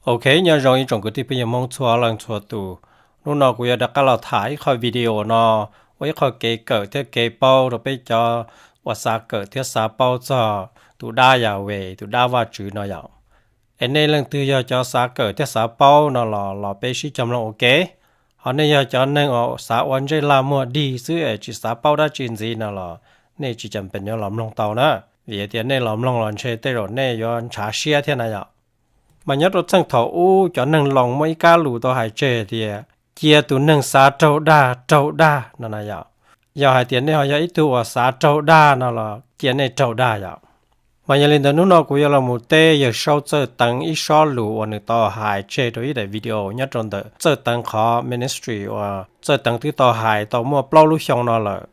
Ok, nyob zoo ib tsoom kwv tij phooj ywg Hmoob txhua leej txhua tus. Hnub no kuv yuav rov qab los tham ib qho video no ua ib qho kev kawm thiab kev paub rau peb cov uas xav kawm thiab xav paub txog tus dab Yahweh, tus dab Vajtswv no yom. Es nej leej twg yog cov xav kawm thiab xav paub no los los peb sib cog mloog ua ke. Ho nej yog cov neeg uas xav ua ntsej lag muag dig xwb es tsis xav paub dab tsi ntxiv no los nej tsis cam pes yuav los mloog tau na, vim tias nej los mloog los ntshe tej zaum nej yuav ntshav siab thiab na yom. Mas nyob rau txheej thaum ub cov neeg Loos muaj ib kab lus tau hais tseg tias cia tus neeg xav raug dag raug dag no na yom. Yog hais tias nej ho yog ib tug uas xav raug dag no los cia nej raug dag yom. Mas yog li ntawd hnub no kuv yuav los mus teb Yawg Saub Txawj Teev ib sob lus uas nws tau hais tseg rau ib daim video nyob rau ntawm Txawj Teev qhov ministry uas Txawj Teev twb tau hais tau muaj plaub lub xyoo no lawm.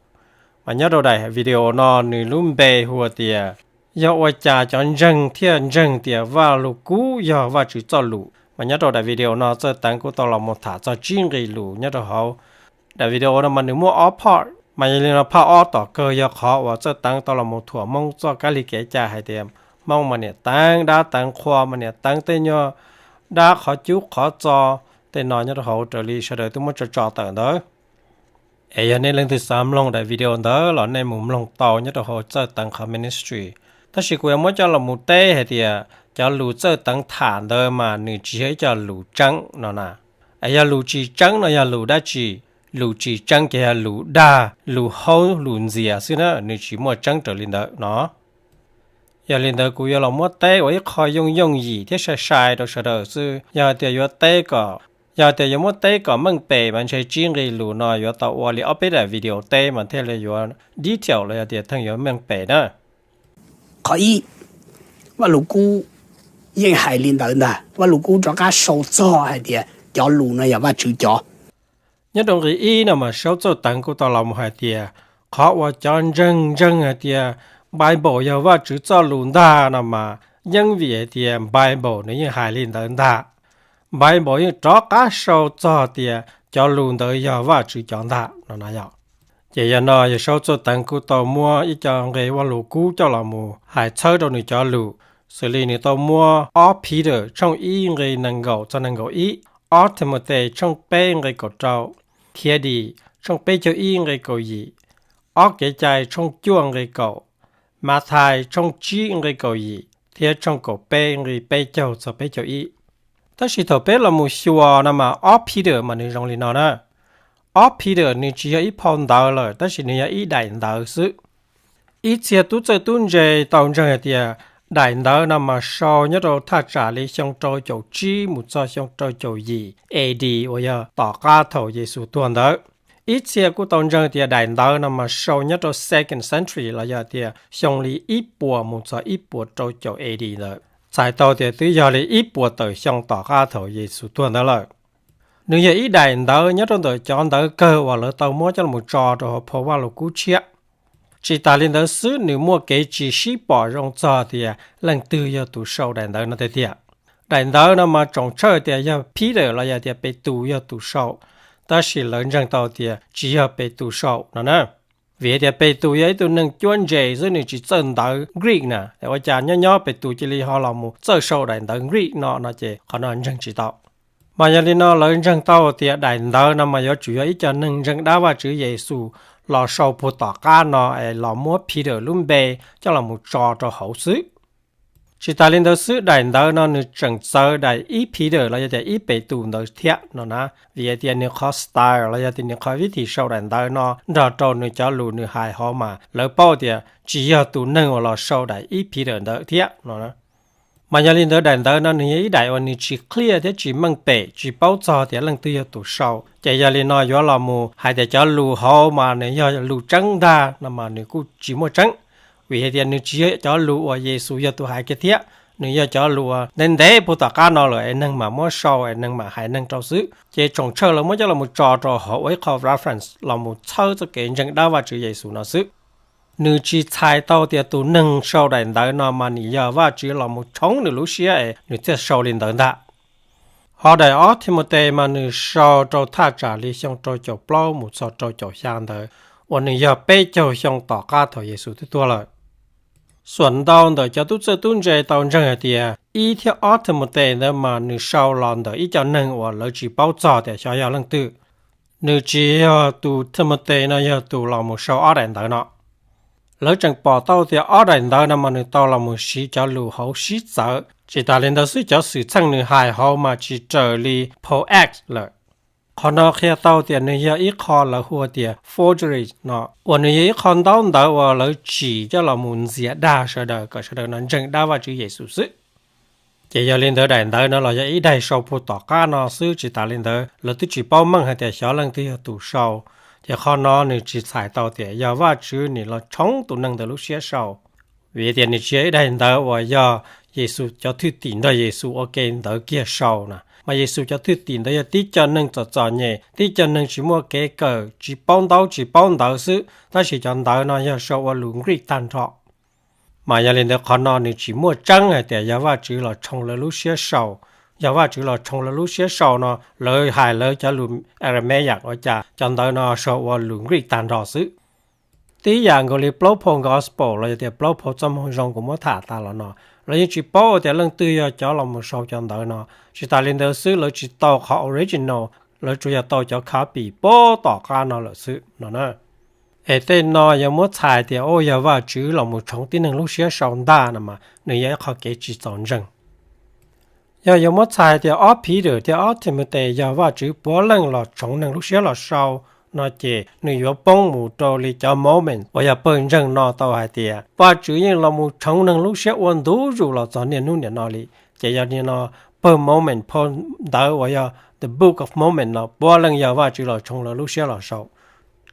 Mas nyob rau daim video no nws lub npe hu tias yog ua cas cov ntseeg thiaj ntseeg tias Vajluskub yog Vajtswv txoj lus. Mas nyob rau daim video no Txawj Teev kuj tau los mus tham txog tsib nqe lus nyob rau hauv. Daim video no mas nws muaj ob part, mas yog li no part ob tom kawg yog qhov uas Txawj Teev tau los mus thuam Hmoob txoj kab li kev cai hais tias Hmoob mas niam teev dab teev qhua mas niam teev tej nyuag dab qhov cub qhov txo tej no nyob rau hauv raws li sawv daws twb muab tso tso tawm ntawd. Es yog nej leej twg xav mloog daim video ntawd los nej mus mloog tau nyob rau hauv Txawj Teev qhov ministry. Tab sis kuv yuav muab coj los mus teb hais tias cov lus Txawj Teev tham ntawd mas nws tsis yog ib co lus tseeb no na. Es yog lus tsis tseeb no yog lus dab tsi? Lus tsis tseeb ces yog lus dag, lus haub, lus ntxias xwb na, nws tsis muaj tseeb raws li ntawd no. Yog li ntawd kuv yuav los muab teb ua ib qho yooj yooj yim thiab sai sai rau sawv daws xwb. Yog hais tias yuav teb kom, yog hais tias yuav muab teb kom meej pem mas ntshe tsib nqe lus no yuav tau ua li ob peb daim video teb mas thiaj li yuav detail los yog tias theej yuav meej pem na. Qhov ib, Vajluskub yeej hais li ntawd ntag, Vajluskub rov qab sau txog hais tias cov lus no yog Vajtswv cov. Nyob rau nqe ib no mas Saub Txawj Teev kuj tau los mus hais tias qhov uas cov ntseeg ntseeg hais tias Bible yog Vajtswv txoj lus ntag no mas yeej vim hais tias Bible nws yeej hais li ntawd ntag. Bible yeej rov qab sau txog tias cov lus ntawd yog Vajtswv cov ntag no na yom. Ces yog no Yawg Saub Txawj Teev kuj tau muab ib co nqe Vajluskub coj los mus hais txhawb rau nws cov lus, xws li nws tau muab ob Peter tshooj ib nqe nees nkaum txog nees nkaum ib, ob Timotes tshooj peb nqe kaum rau, Khiav Dim tshooj peb caug ib nqe kaum yim, ob Kev Cai tshooj cuaj nqe kaum, Mathais tshooj tsib nqe kaum yim thiab tshooj kaum peb nqe peb caug txog peb caug ib. Tab sis thaum peb los mus xyuas no mas ob Peter mas nws zoo li no na. Ob Peter nws tsis yog ib phau ntawv lawm tab sis nws yog ib daim ntawv xwb. Ib txhia tub txawj tub ntse tau ntseeg hais tias daim ntawv no mas sau nyob rau thaj tsam li xyoo rau caum tsib mus txog xyoo rau caum yim A D uas yog tom qab thaum Yexus tuag ntawd. Ib txhia kuj tau ntseeg tias daim ntawv no mas sau nyob rau second century los yog tias xyoo li ib puas mus txog ib puas rau caum A D ntawd, txhais tau tias twb yog li ib puas tawm xyoo tom qab thaum Yexus tuag ntawd lawm. Nws yog ib daim ntawv nyob rau ntawm cov ntawv kawg uas lawv tau muab coj los tso rau hauv phau Vajluskub tshiab. Tsis tas li ntawd xwb, nws muaj kev tsis sib pom zoo txog tias leej twg yog tus sau daim ntawv no tiag tiag. Daim ntawv no mas tsoom tshawj tias yog Peter los yog tias Petus yog tus sau, tab sis lawv ntseeg tau tias tsis yog Petus sau no na. Vim tias Petus yog ib tug neeg cuab ntses xwb, nws tsis txawj ntawv Greek na, ua cas nyob nyob Petus cia li ho los mus txawj sau daim ntawv Greek no no ces qhov no ntseeg tsis tau. Mas yog li no lawv ntseeg tau tias daim ntawv no mas yuav tsum yog ib co neeg ntseeg dab Vajtswv Yexus los sau puag tom qab no es los muab Peter lub npe coj los mus tso rau hauv xwb. Tsis tas li ntawd xwb, daim ntawv no nws tseem txawv daim ib Peter los yog tias ib Petus ntawd thiab no na, vim hais tias nws qhov style los yog tias nws qhov vib thim sau daim ntawv no nrog rau nws cov lus nws hais hauv mas lawv paub tias tsis yog tus neeg uas los sau daim ib Peter ntawd thiab no. Mas yog li ntawd daim ntawv no nws yog ib daim uas nws tsis clear thiab tsis meej pem, tsis paub txog tias leej twg yog tus sau. Ces yog li no yuav los mus hais tias cov lus hauv mas nws yog lus tseeb ntag no mas nws kuj tsis muaj tseeb. Vim hais tias nws tsis yog cov lus uas Yexus yog tus hais kiag thiab, nws yog cov lus uas ntev ntev puag tom qab no lawm es neeg mam muab sau es neeg mam hais neeg rau xwb. Ces tsoom tshawj lawv muab coj los mus tso rau hauv ua ib qho reference los mus txhawb txoj kev ntseeg dab Vajtswv Yexus no xwb. Nws tsis txhais tau tias tus neeg sau daim ntawv no mas nws yog Vajtswv los mus tshoov nws lub siab es nws thiaj sau li ntawd ntag. Ho daim ob Timotes mas nws sau rau thaj tsam li xyoo rau caum plaub mus txog rau caum xya ntawd, uas nws yog peb caug xyoo tom qab thaum Yexus twb tuag lawm. Xuam ntau ntawm cov tub txawj tub ntse tau ntseeg hais tias ib thiab ob Thimotes ntawd mas nws sau los ntawm ib co neeg uas lawv tsis paub txog tias xyov yog leej twg. Nws tsis yog tus Thimotes no yog tus los mus sau ob daim ntawv no. Lawv tseem pom tau tias ob daim ntawv no mas nws tau los mus siv cov lus hauv sib txawv. Tsis tas li ntawd xwb, cov xwm txheej nws hais hauv mas tsis raws li phau Acts lawm. Qhov no qhia tau tias nws yog ib qho lawv hu tias forgery no, uas nws yog ib qho ntaub ntawv uas lawv tsim coj los mus ntxias dag sawv daws kom sawv daws no ntseeg dab Vajtswv Yexus xwb. Ces yog li ntawd daim ntawv no los yog ib daim sau puag tom qab no xwb, tsis tas li ntawd lawv twb tsis paub meej hais tias xyov leej twg yog tus sau. Ces qhov no nws tsis txhais tau tias yog Vajtswv nim los tshoov tus neeg ntawd lub siab sau, vim tias nws tsis yog ib daim ntawv uas yog Yexus cov thwj tim nrog Yexus ua ke ntawd kiag sau na, mas Yexus cov thwj tim ntawd yog tib co neeg txom txom nyem, tib co neeg tsis muaj kev kawm, tsis paub ntaub tsis paub ntawv xwb, tab sis cov ntawv no yog sau ua lus Greek tag nrho. Mas yog li ntawd qhov no nws tsis muaj tseeb hais tias yog Vajtswv los tshoov lawv lub siab sau. Yog Vajtswv los tshoov lawv lub siab sau no, lawv hais lawv cov lus Aramaic ua cas cov ntawv no sau ua lus Greek tag nrho xwb. Tib yam nkaus li plaub phau Gospel los yog tias plaub phau txoj moo zoo kuv muab tham tas los no, lawv yeej tsis paub tias leej twg yog cov los mus sau cov ntawv no. Tsis tas li ntawd xwb, lawv tsis tau qhov original, lawv tsuas yog tau cov copy puag tom qab no lawm xwb no na. Es tej no yog muab txhais tias yog Vajtswv los mus tshoov tib neeg lub siab sau ntag no mas nws yog ib qho kev tsis txaus ntseeg. Yog yuav muab txhais tias ob Peter thiab ob Timotes yog Vajtswv puav leej los tshoov neeg lub siab los sau no ces nws yuav poob mus rau li cov Mormon uas yog pawg ntseeg no tau hais tias Vajtswv yeej los mus tshoov neeg lub siab ua ntu zus los txog niaj hnub niam no li. Ces yog li no, pawg Mormon phau ntawv uas yog The Book of Mormon no puav leej yog Vajtswv los tshoov lawv lub siab los sau.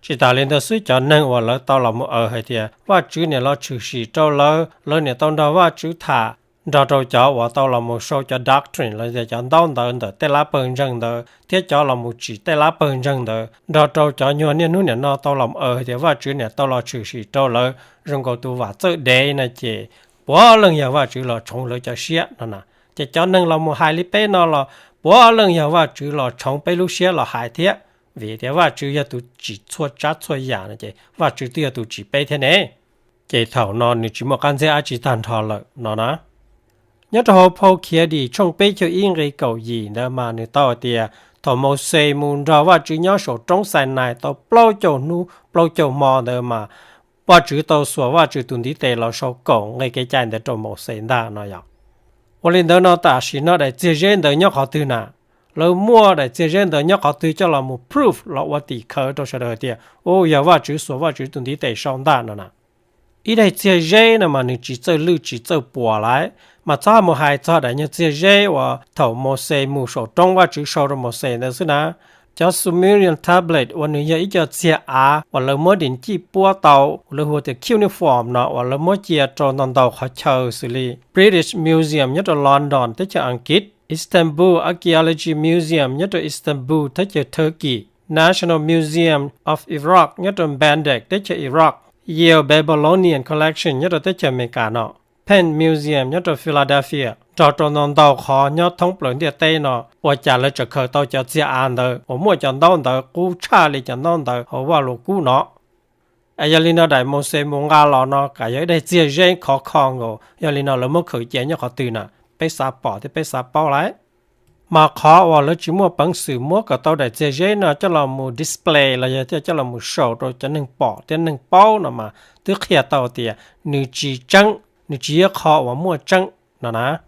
Tsis tas li ntawd xwb, cov neeg uas lawv tau los mus aws hais tias Vajtswv niam los tshwm sim rau lawv, lawv niam tau nrog Vajtswv tham, nrog rau cov uas tau los mus sau cov doctrine los tias cov ntaub ntawv ntawm tej lab pawg ntseeg ntawd thiab cov los mus tsim tej lab pawg ntseeg ntawd, nrog rau cov nyuag niaj hnub niam no tau los mus aws hais tias Vajtswv niam tau los tshwm sim rau lawv zoo nkaus tus vam txawj dev no ces puav leej yog Vajtswv los tshoov lawv cov siab no na. Ces cov neeg los mus hais li peb no los puav leej yog Vajtswv los tshoov peb lub siab los hais thiab. Vim tias Vajtswv yog tus tsim txhua tsav txhua yam no ces Vajtswv twb yog tus tsim peb thiab ne. Ces thaum no nws tsis muaj qab ntxeb dab tsi tag nrho lawm no na. Nyob rau hauv phau Khiav Dim tshooj peb caug ib nqe kaum yim ntawd mas nws tau hais tias thaum Mauxes mus nrog Vajtswv nyob saum roob Xainais tau plaub caug hnub plaub caug hmo ntawd mas Vajtswv tau xuas Vajtswv tus ntiv tes los sau kaum nqe kev cai ntawd rau Mauxes ntag no yog. Ua li ntawd no tam sim no daim txiag zeb ntawd nyob qhov twg na? Lawv muaj daim txiag zeb ntawd nyob qhov twg coj los mus proof los ua tim khawv rau sawv daws hais tias u yog Vajtswv xuas Vajtswv tus ntiv tes sau ntag no na? Ib daim txiag zeb no mas nws tsis txawj lwj tsis txawj puas lawm, mas txhob mus hais txog daim nyuag txiag zeb uas thaum Mauxes mus saum roob Vajtswv sau rau Mauxes ntawd xwb na. Cov Sumerian tablet uas nws yog ib co txiag av uas lawv muab dis cij puab tau, lawv hu tias cuneiform no uas lawv muab cia rau ntau ntau qhov chaw xws li British Museum nyob rau London teb chaws Askiv, Istanbul Archaeology Museum nyob rau Istanbul teb chaws Turkey, National Museum of Iraq nyob rau Baghdad teb chaws Iraq, Yale Babylonian Collection nyob rau teb chaws Amelikas no, Penn Museum nyob rau Philadelphia nrog rau ntau ntau qhov nyob thoob plaws ntiaj teb no ua cas lawv tseem khaws tau cov txiag av ntawd uas muaj cov ntaub ntawv qub tshaj li cov ntaub ntawv hauv Vajluskub no. Es yog li no daim Mauxes mus nqa los no kam yog ib daim txiag zeb khov kho nkaus, yog li no lawv muab khaws cia nyob qhov twg na? Peb xav pom thiab peb xav paub lawm. Mas qhov uas lawv tsis muaj peev xwm muab kom tau daim txiag zeb no coj los mus display los yog thiaj coj los mus show rau cov neeg pom thiab neeg paub no mas twb qhia tau tias nws tsis tseeb, nws tsis yog qhov uas muaj tseeb no na.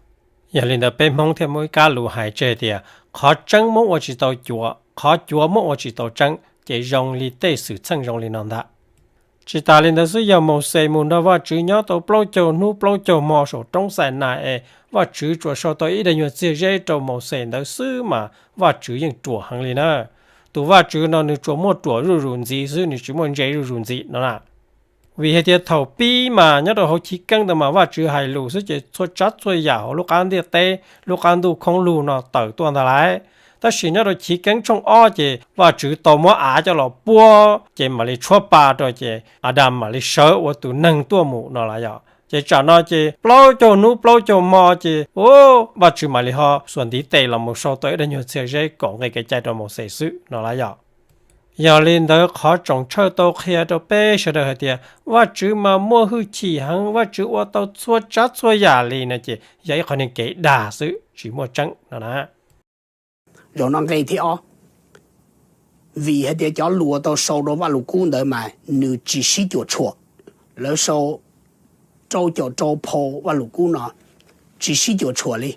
Yog li ntawd peb Hmoob thiaj muaj ib kab lus hais tseg tias qhov tseeb muab ua tsis tau cuav, qhov cuav muab ua tsis tau tseeb, ces zoo li tej xwm txheej zoo li no ntag. Tsis tas li ntawd xwb, yog Mauxes mus nrog Vajtswv nyob tau plaub caug hnub plaub caug hmo saum roob Xainais es Vajtswv tsuas sau tau ib daim nyuag txiag zeb rau Mauxes ntawd xwb mas Vajtswv yeej ruam heev li na. Tus Vajtswv no nws tsuas muaj ruam zuj zus ntxiv xwb, nws tsis muaj ntse zuj zus ntxiv no na. Vim hais tias thaum pib mas nyob rau hauv chiv keeb ntawd mas Vajtswv hais lus xwb ces txhua tsav txhua yam hauv lub qab ntiaj teb, lub qab ntuj khoob lug no tawm tuaj ntag lauj. Tab sis nyob rau chiv keeb tshooj ob ces Vajtswv tau muab av coj los puab ces mam li tshuab pa rau ces Adas mam li sawv ua tus neeg tuaj mus no lauj yom. Ces tsam no ces plaub caug hnub plaub caug hmo ces Vajtswv mam li ho xuas ntiv tes los mus sau tau ib daim nyuag txiag zeb kaum nqe kev cai rau Mauxes xwb no lauj yom. Yog li ntawd qhov tsoom tshawj tau qhia rau peb sawv daws hais tias Vajtswv mas muaj hwj chim heev, Vajtswv ua tau txhua tsav txhua yam li no ces yog ib qhov niag kev dag xwb tsis muaj tseeb no na. Zaum no nqe thib ob, vim hais tias cov lus uas tau sau rau Vajluskub ntawd mas nws tsis sib cuam tshuam, lawv sau rau caum rau phau Vajluskub no tsis sib cuam tshuam li.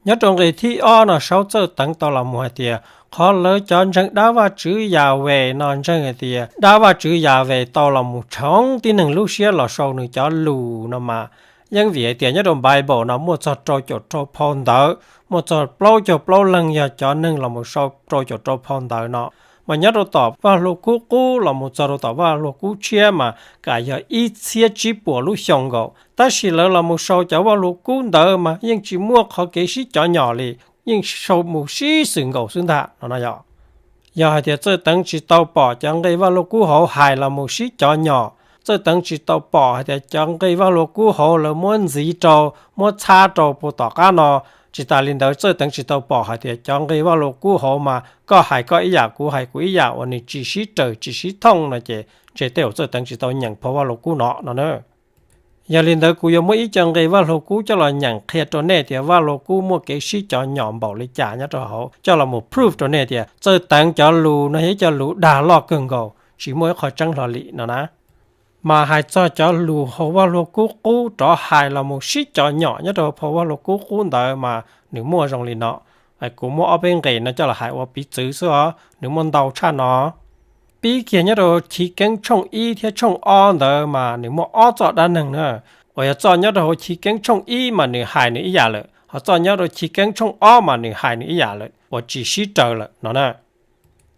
Nyob rau nqe thib ob no Saub Txawj Teev tau los mus hais tias qhov lawv cov ntseeg dab Vajtswv Yahweh no ntseeg hais tias dab Vajtswv Yahweh tau los mus tshoov tib neeg lub siab los sau nws cov lus no mas yeej vim hais tias nyob rau Bible no muaj txog rau caum rau phau ntawv, muaj txog plaub caug plaub leeg yog cov neeg los mus sau rau caum rau phau ntawv no. Mas nyob rau tom Vajluskub qub los mus txog rau tom Vajluskub tshiab mas kam yog ib txhiab tsib puas lub xyoo nkaus, tab sis lawv los mus sau cov Vajluskub ntawd mas yeej tsis muaj qhov kev sib cov nyom li, yeej sau mus sib xws nkaus xwb ntag no no yog. Yog hais tias Txawj Teev tsis tau pom cov nqe Vajluskub hauv hais los mus sib cov nyom, Txawj Teev tsis tau pom hais tias cov nqe Vajluskub hauv lawv muab ntxiv rau, muab txhab rau puag tom qab no, tsis tas li ntawd Txawj Teev tsis tau pom hais tias cov nqe Vajluskub hauv mas koj hais koj ib yam kuv hais kuv ib yam uas nws tsis sib raws tsis sib thooj no ces ntshe tej zaum Txawj Teev tsis tau nyeem phau Vajluskub no no na. Yog li ntawd kuv yuav muab ib co nqe Vajluskub coj los nyeem qhia rau nej tias Vajluskub muaj kev sib cov nyom npaum li cas nyob rau hauv coj los mus proof rau nej tias Txawj Teev cov lus no yog ib co lus dag loj kawg nkaus tsis muaj ib qho tseeb hlo li no na. Mas hais txog cov lus hauv Vajluskub qub rov hais los mus sib cov nyom nyob rau phau Vajluskub qub ntawd mas nws muaj zoo li no. Kuv muab ob peb nqe no coj los hais ua piv txwv xwb os, nws muaj ntau tshaj no. Pib kiag nyob rau Chiv Keeb tshooj ib thiab tshooj ob ntawd mas nws muaj ob txoj dab neeg na. Uas yog txoj nyob rau hauv Chiv Keeb tshooj ib mas nws hais nws ib yam lawm, ho txoj nyob rau Chiv Keeb tshooj ob mas nws hais nws ib yam lawm uas tsis sib raws lawm no na.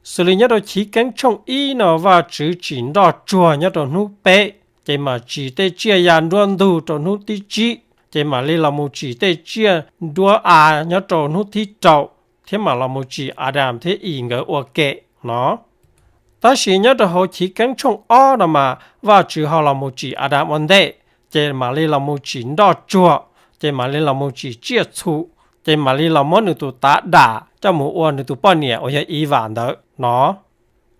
Xws li nyob rau Chiv Keeb tshooj ib no Vajtswv tsim nroj tsuag nyob rau hnub peb, ces mam tsim tej tsiaj ya nruab ntug rau hnub thib tsib, ces mam li los mus tsim tej tsiaj nruab av nyob rau hnub thib rau, thiab mam los mus tsim Adas thiab Is nkawd ua ke no. Tab sis nyob rau hauv Chiv Keeb tshooj ob no mas Vajtswv ho los mus tsim Adas ua ntej, ces mam li los mus tsim nroj tsuag, ces mam li los mus tsim tsiaj txhu, ces mam li los muab nws tus tav dam coj mus ua nws tus poj niam uas yog Iv Vam ntawd no.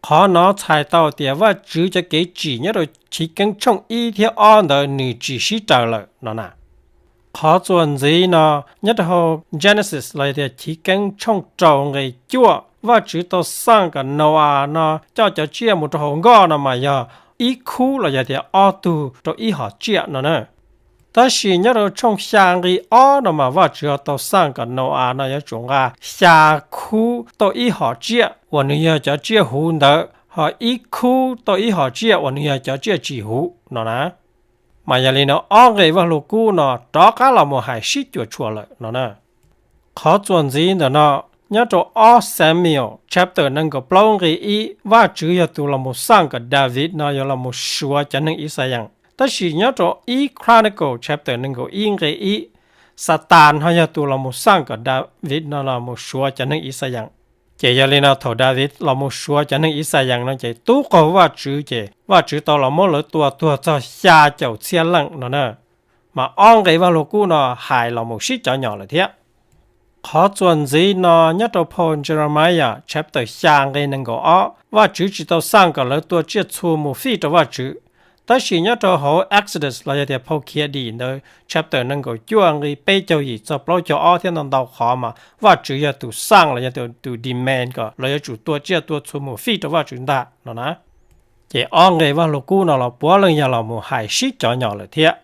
Qhov no txhais tau tias Vajtswv cov kev tsim nyob rau Chiv Keeb tshooj ib thiab ob ntawd nws tsis sib raws lawm no na. Qhov txuas ntxiv no nyob rau hauv Genesis los yog tias Chiv Keeb tshooj rau nqe cuaj, Vajtswv tau xaj kom Nau-as no coj cov tsiaj mus rau hauv nkoj no mas yog ib khub los yog tias ob tug rau ib hom tsiaj no na. Tab sis nyob rau tshooj xya nqe ob no mas Vajtswv tau xaj kom Nau-as no yuav tsum nqa xya khub tau ib hom tsiaj uas nws yog cov tsiaj huv ntawd, ho ib khub tau ib hom tsiaj uas nws yog cov tsiaj tsis huv no na. Mas yog li no ob nqe Vajluskub no rov qab los mus hais sib cuam tshuam lawm no na. Qhov txuas ntxiv ntawm no, nyob rau ob Samuel chapter nees nkaum plaub nqe ib, Vajtswv yog tus los mus xaj kom Daviv no yuav los mus suav cov neeg Yixalayees. Tab sis nyob rau ib Chronicle chapter nees nkaum ib nqe ib, Xatas ho yog tus los mus xaj kom Daviv no los mus suav cov neeg Yixalayees. Ces yog li no thaum Daviv los mus suav cov neeg Yixalayees no ces tub qaug Vajtswv ces Vajtswv tau los muab lawv tua tuag txog xya caum txhiab leej no na. Mas ob nqe Vajluskub no hais los mus sib cov nyom lawm thiab. Qhov txuas ntxiv no nyob rau phau Jeremiah chapter xya nqe nees nkaum ob, Vajtswv tsis tau xaj kom lawv tua tsiaj txhu mus fij rau Vajtswv. Tab sis nyob rau hauv Exodus los yog tias phau Khiav Dim ntawd chapter nees nkaum cuaj nqe peb caug yim txog plaub caug ob thiab ntau ntau qhov mas Vajtswv yog tus xaj los yog tus demand kom lawv yuav tsum tua tsiaj tua txhu mus fij rau Vajtswv ntag no na. Ces ob nqe Vajluskub no los puav leej yog los mus hais sib cov nyom lawm thiab.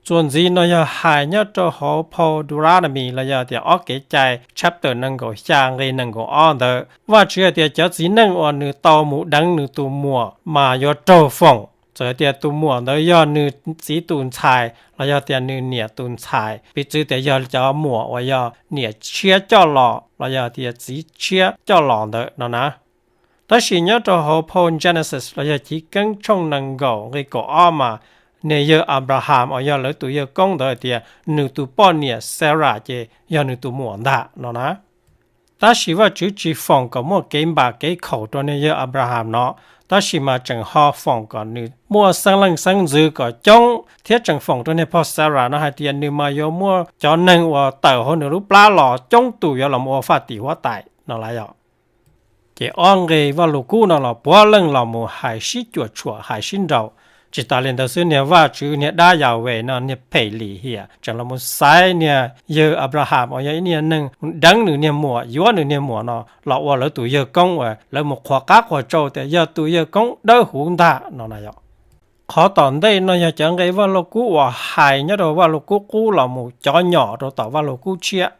Txuas ntxiv no yog hais nyob rau hauv phau Deuteronomy los yog tias ob Kev Cai chapter nees nkaum xya nqe nees nkaum ob ntawd, Vajtswv hais tias cov txiv neej uas nws tau mus deev nws tus muam mas yuav raug foom. Txawm hais tias tus muam ntawd yog nws txiv tus ntxhais los yog tias nws niam tus ntxhais, piv txwv tias yog cov muam uas yog niam tshiab coj los los yog tias txiv tshiab coj los ntawd no na. Tab sis nyob rau hauv phau Genesis los yog Chiv Keeb tshooj nees nkaum nqe kaum ob mas, niag yawg Abraham uas yog lawv tus yawg koob ntawd hais tias nws tus poj niam Sarah ces yog nws tus muam ntag no na. Tab sis Vajtswv tsis foom kom muaj kev npam kev khaum rau niag yawg Abraham no, tab sis mas tseem ho foom kom nws muaj xeeb leej xeeb ntxwv kom coob thiab tseem foom rau niag pog Sarah no hais tias nws mas yuav muaj cov neeg uas tawm hauv nws lub plab los coob tus yuav los ua faj tim huab tais no lawm yom. Ces ob nqe Vaj Lug Kub no los puav leej los mus hais sib cuam tshuam hais sib nraus. Tsis tas li ntawd xwb, niag Vajtswv niag dab Yas Ves no niag phem lim hiam tseem los mus xaiv niag yawg Anplahas uas yog ib niag neeg deev nws niag muam yuav nws niag muam no los ua lawv tus yawg koob uas lawv mus qhuas qab qhuas tsau tias yog tus yawg koob dawb huv ntag no na yom. Qhov tom ntej no yog cov nqe Vaj Lug Kub uas hais nyob rau Vaj Lug Kub Qub los mus cov nyom rau tom Vaj Lug Kub Tshiab.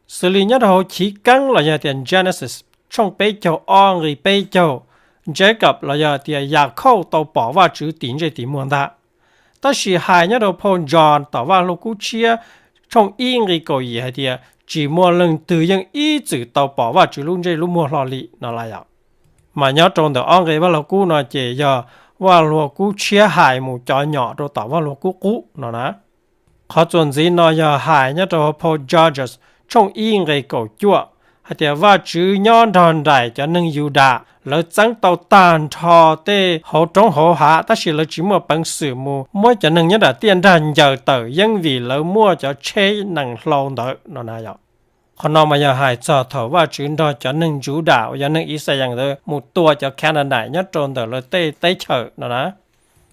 Xws li nyob rau hauv Chiv Keeb los yog tias Genesis tshooj peb caug ob nqe peb caug, Jacob los yog tias Yakhauj tau pom Vajtswv tim ntsej tim muag ntag. Tab sis hais nyob rau phau John tom Vaj Lug Kub Tshiab tshooj ib nqe kaum yim hais tias tsis muaj leej twg yeej ib txwm tau pom Vajtswv lub ntsej lub muag hlo li no lawm yom. Mas nyob rau ntawm ob nqe Vaj Lug Kub no ces yog Vaj Lug Kub Tshiab hais mus cov nyom rau tom Vaj Lug Kub Qub no na. Qhov txuas ntxiv no yog hais nyob rau hauv phau Judges tshooj ib nqe kaum cuaj hais tias Vajtswv nyob nrog nraim cov neeg Yudas, lawv txeeb tau tag nrho tej hauv roob hauv hav, tab sis lawv tsis muaj peev xwm mus muab cov neeg nyob nram tiaj nrag ncaws tawm yeeb vim lawv muaj cov tsheb nees hlau ntawd no na yom. Qhov no mas yog hais txog thaum Vajtswv nrog cov neeg Yudas uas yog neeg Ixayees ntawd mus tua cov Khananais nyob rau ntawm lawv tej teb chaws no na.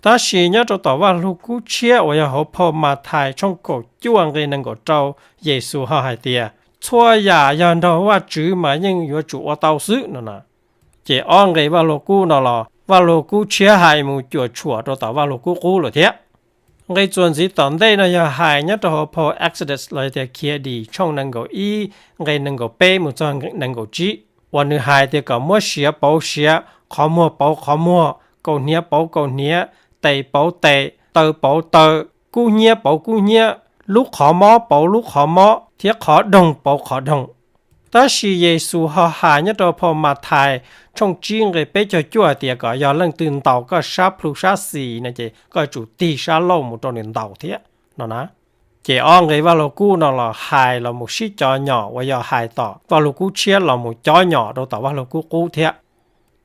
Tab sis nyob rau tom Vaj Lug Kub Tshiab uas yog hauv phau Mathais tshooj kaum cuaj nqe nees nkaum rau, Yexus ho hais tias txhua yam yog nrog Vajtswv mas yeej yuav tsum ua tau xwb no na. Ces ob nqe Vaj Lug Kub no los Vaj Lug Kub Tshiab hais mus cuam tshuam rau tom Vaj Lug Kub Qub lawm thiab. Nqe txuas ntxiv tom ntej no yog hais nyob rau hauv phau Exodus los yog tias Khiav Dim tshooj nees nkaum ib nqe nees nkaum peb mus txog nees nkaum tsib uas nws hais tias kom muab siav pauv siav, qhov muag pauv qhov muag, kaus hniav pauv kaus hniav, tes pauv tes, taw pauv taw, kub hnyiab pauv kub hnyiab, lub qhov mob pauv lub qhov mob thiab qhov doog pauv qhov doog. Tab sis Yexus ho hais nyob rau phau Mathais tshooj tsib nqe peb caug cuaj hais tias kom yog leej twg ntaus koj sab plhu sab xis no ces koj tsum tig sab laug mus rau nws ntaus thiab no na. Ces ob nqe Vaj Lug Kub no los hais los mus sib cov nyom uas yog hais tom Vaj Lug Kub Tshiab los mus cov nyom rau tom Vaj Lug Kub Qub thiab.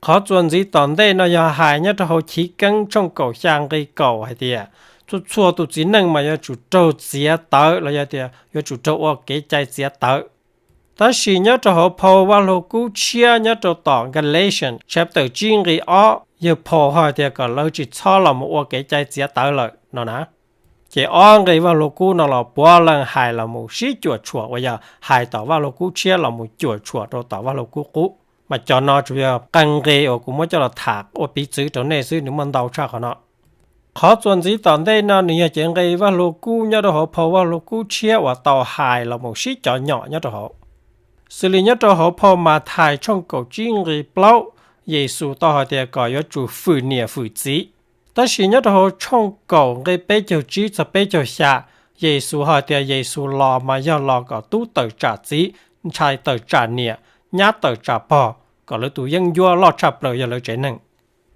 Qhov txuas ntxiv tom ntej no yog hais nyob rau hauv Chiv Keeb tshooj kaum xya nqe kaum hais tias txhua txhua tus txiv neej mas yuav tsum raug txiav tawv los yog tias yuav tsum raug ua kev cai txiav tawv. Tab sis nyob rau hauv phau Vaj Lug Kub Tshiab nyob rau tom Galatians chapter tsib nqe ob, yawg Paul ho hais tias kom lawv tsis txhob los mus ua kev cai txiav tawv lawm no na. Ces ob nqe Vaj Lug Kub no los puav leej hais los mus sib cuam tshuam uas yog hais tom Vaj Lug Kub Tshiab los mus cuam tshuam rau tom Vaj Lug Kub Qub. Mas cov no tsuas yog qee nqe uas kuv muab coj los tham ua piv txwv rau nej xwb, nws muaj ntau tshaj qhov no. Qhov txuas ntxiv tom ntej no nws yog cev nqe Vaj Lug Kub nyob rau hauv phau Vaj Lug Kub Tshiab uas tau hais los mus sib cov nyom nyob rau hauv. Xws li nyob rau hauv phau Mathais tshooj kaum tsib nqe plaub, Yexus tau hais tias kom yuav tsum fwm niam fwm txiv. Tab sis nyob rau hauv tshooj kaum nqe peb caug tsib txog peb caug xya, Yexus hais tias Yexus los mas yog los kom tub tawm tsam txiv, ntxhais tawm tsam niam, nyab tawm tsam pog, kom lawv tus yeeb ncuab loj tshaj plaws yog lawv tsev neeg.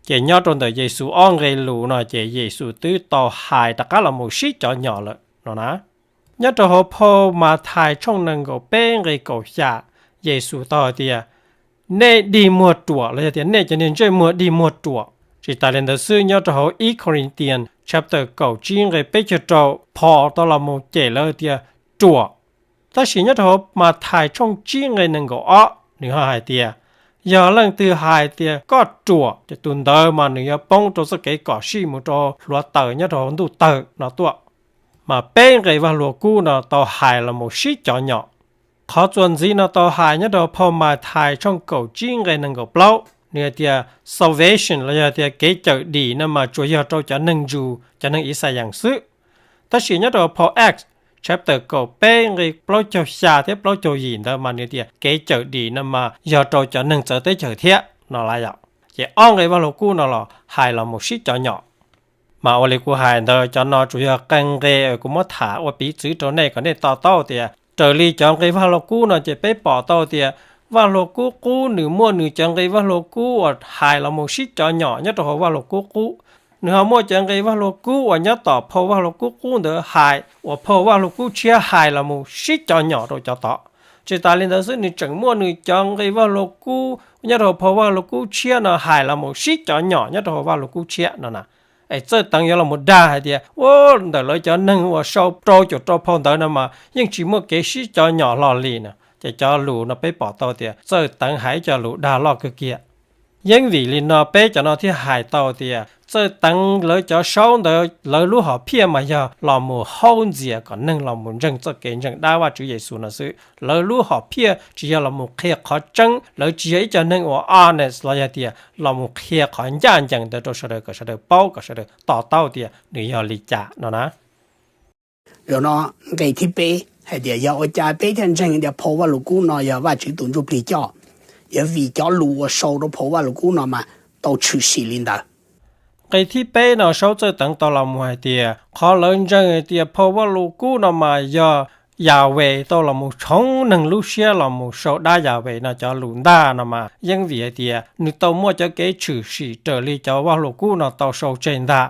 Ces nyob rau ntawm Yexus ob nqe lus no ces Yexus twb tau hais rov qab los mus sib cov nyom lawm no na. Nyob rau hauv phau Mathais tshooj nees nkaum peb nqe kaum xya, Yexus tau hais tias nej dig muag ruam los yog tias nej cov niag ntsej muag dig muag ruam. Tsis tas li ntawd xwb, nyob rau hauv ib Corinthians chapter kaum tsib nqe peb caug rau, Paul tau los mus cem lawv tias ruam. Tab sis nyob rau hauv Mathais tshooj tsib nqe nees nkaum ob nws ho hais tias yog leej twg hais tias koj ruam ces tus ntawd mas nws yuav poob rau txoj kev kom sij mus rau hluav taws nyob rau hauv ntuj tawg no tuaj. Mas peb nqe Vaj Lug Kub no tau hais los mus sib cov nyom. Qhov txuas ntxiv no tau hais nyob rau phau Mathais tshooj kaum tsib nqe nees nkaum plaub, nws hais tias salvation los yog tias kev cawm dim no mas tsuas yog rau cov neeg Jews, cov neeg Ixayees xwb. Tab sis nyob rau phau Acts chapter kaum peb nqe plaub caug xya thiab plaub caug yim ntawd mas nws tias kev cawm dim no mas yog rau cov neeg txawv teb chaws thiab no lawm yom. Ces ob nqe Vaj Lug Kub no los hais los mus sib cov nyom. Mas ua li kuv hais ntawd, cov no tsuas yog qee nqe kuv muab tham ua piv txwv rau nej kom nej to taub tias raws li cov nqe Vaj Lug Kub no ces peb pom tau tias Vaj Lug Kub Qub nws muaj nws cov nqe Vaj Lug Kub uas hais los mus sib cov nyom nyob rau hauv Vaj Lug Kub Qub. Nws ho muaj cov nqe Vaj Lug Kub uas nyob tom phau Vaj Lug Kub Qub ntawd hais uas phau Vaj Lug Kub Tshiab hais los mus sib cov nyom rau cov tod. Tsis tas li ntawd xwb, nws tseem muaj nws cov nqe Vaj Lug Kub nyob rau phau Vaj Lug Kub Tshiab no hais los mus sib cov nyom nyob rau hauv Vaj Lug Kub Tshiab no na. Es txawj teev yuav los mus dag hais tias ua ntawm lawv cov neeg uas sau rau caum rau phau ntawd no mas yeej tsis muaj kev sib cov nyom hlo li no. Ces cov lus no peb pom tau tias Txawj Teev hais ib co lus dag loj kawg kiag. Yeeb vim li no peb cov no thiaj hais tau tias Txawj Teev lawv cov saub ntawd lawv lub hom phiaj mas yog los mus haub ntxias kom neeg los mus ntseeg txoj kev ntseeg dab Vajtswv Yexus no xwb. Lawv lub hom phiaj tsis yog los mus qhia qhov tseeb, lawv tsis yog ib co neeg uas honest los yog tias los mus qhia qhov ncaj ncees ntawd rau sawv daws kom sawv daws paub kom sawv daws to taub tias nws yog li cas no na. Zaum no nqe thib peb hais tias yog ua cas peb thiaj ntseeg tias phau Vajluskub no yog Vajtswv tus Ntsujplig coj? Yog vim cov lus uas sau rau phau Vajluskub no mas tau tshwm sim li ntawd. Nqe thib peb no Saub Txawj Teev tau los mus hais tias qhov lawv ntseeg hais tias phau Vajluskub no mas yog Yahweh tau los mus tshoov neeg lub siab los mus sau dab Yahweh no cov lus ntag no mas yeej vim hais tias nws tau muaj cov kev tshwm sim raws li cov Vajluskub no tau sau tseg ntag.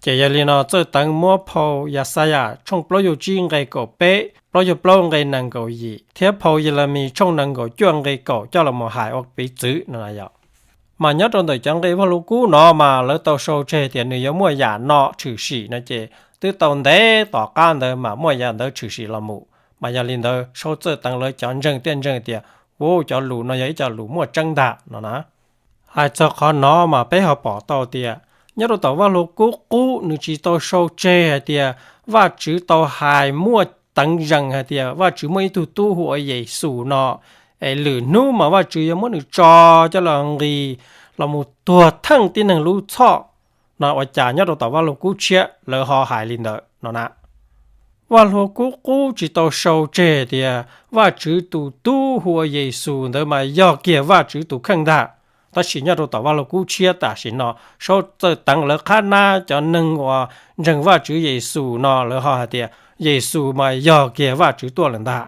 Ces yog li no Txawj Teev muab phau Yaxayas tshooj plaub caug tsib nqe kaum peb, plaub caug plaub nqe nees nkaum yim thiab phau Yelemis tshooj nees nkaum cuaj nqe kaum coj los mus hais ua piv txwv no yog. Mas nyob rau ntawm cov nqe Vajluskub no mas lawv tau sau tseg tias nws yuav muaj yam no tshwm sim no ces twb tau ntev tom qab ntawd mas muaj yam ntawd tshwm sim los mus. Mas yog li ntawd Saub Txawj Teev lawv cov ntseeg thiaj ntseeg tias, u, cov lus no yog ib co lus muaj tseeb ntag no na. Hais txog qhov no mas peb ho pom tau tias nyob rau tom Vajluskub qub nws tsis tau sau tseg hais tias Vajtswv tau hais muaj teev zees hais tias Vajtswv muaj ib tug tub hu ua Yexus no, es lwm hnub mas Vajtswv yuav muab nws tso coj los nqis los mus tuag theej tib neeg lub txhoj no. Ua cas nyob rau tom Vajluskub tshiab lawv ho hais li ntawd no na? Vajluskub qub tsis tau sau tseg tias Vajtswv tus tub hu ua Yexus ntawd mas yog kiag Vajtswv tus kheej ntag. Tab sis nyob rau tom Vajluskub tshiab tam sim no Saub Txawj Teev lawv qhab nab cov neeg uas ntseeg Vajtswv Yexus no lawv ho hais tias Yexus mas yog kiag Vajtswv tuaj lawm ntag.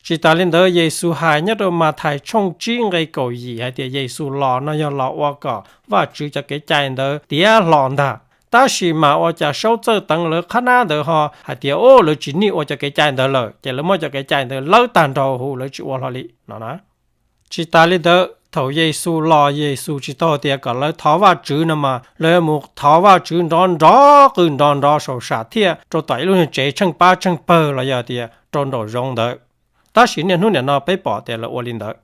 Tsis tas li ntawd Yexus hais nyob rau Mathais tshooj tsib nqe kaum yim hais tias Yexus los no yog los ua kom Vajtswv cov kev cai ntawd tiav hlo ntag. Tab sis mas ua cas Saub Txawj Teev lawv qhab nab ntawd ho hais tias, u, lawv tsis nij ua cov kev cai ntawd lawm ces lawv muab cov kev cai ntawd lawb tag nrho huv, lawv tsis ua hlo li no na. Tsis tas li ntawd thaum Yexus los Yexus tsis tau tias kom lawv thov Vajtswv no mas lawv mus thov Vajtswv nrov nrov qw nrov nrov saum sam thiaj rau tom ib lub niag tsev tsheej pab tsheej pawg los yog tias rau nraum zoov ntawd. Tab sis niaj hnub niam no peb pom tias lawv ua li ntawd.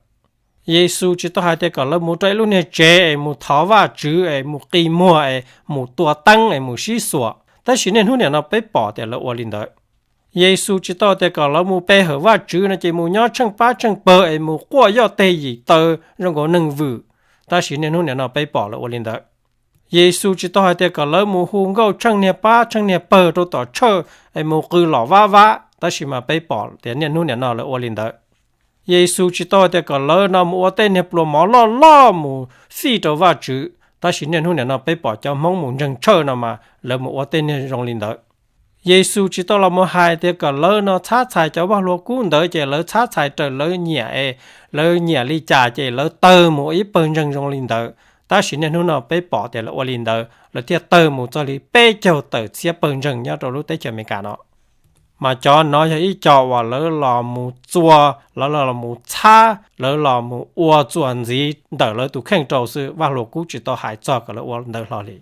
Yexus tsis tau hais tias kom lawv mus rau ib lub niag tsev es mus thov Vajtswv es mus qi muag es mus tua teeb es mus sib xuas. Tab sis niaj hnub niam no peb pom tias lawv ua li ntawd. Yexus tsis tau tias kom lawv mus pe hawm Vajtswv no ces mus nyob tsheej pab tsheej pawg es mus quaj yoj teg yim taw zoo nkaus neeg vwm. Tab sis niaj hnub niam no peb pom lawv ua li ntawd. Yexus tsis tau hais tias kom lawv mus hu nkauj tsheej niag pab tsheej niag pawg rau tom tshawj es mus qw los vab vab, tab sis mas peb pom tias niaj hnub niam no lawv ua li ntawd. Yexus tsis tau hais tias kom lawv no mus ua tej niag pluas mov loj loj mus fij rau Vajtswv, tab sis niaj hnub niam no peb pom cov Hmoob mus ntseeg tshawj no mas lawv mus ua tej niag zoo li ntawd. Yexus tsis tau los mus hais tias kom lawv no txhab txhais cov vaj hlua kub ntawd ces lawv txhab txhais raws lawv nyiam es lawv nyiam li cas ces lawv tawg mus ua ib pawg ntseeg zoo li ntawd. Tab sis niaj hnub no peb pom tias lawv ua li ntawd, lawv thiaj tawg mus txog li peb caug tawm txhiab pawg ntseeg nyob rau lub teb chaws Amelikas no. Mas cov no yog ib co uas lawv los mus txua, lawv los mus txhab, lawv los mus ua txuas ntxiv ntawm lawv tus kheej rau xwb, vaj hlua kub tsis tau hais txog kom lawv ua ntawd hlo li.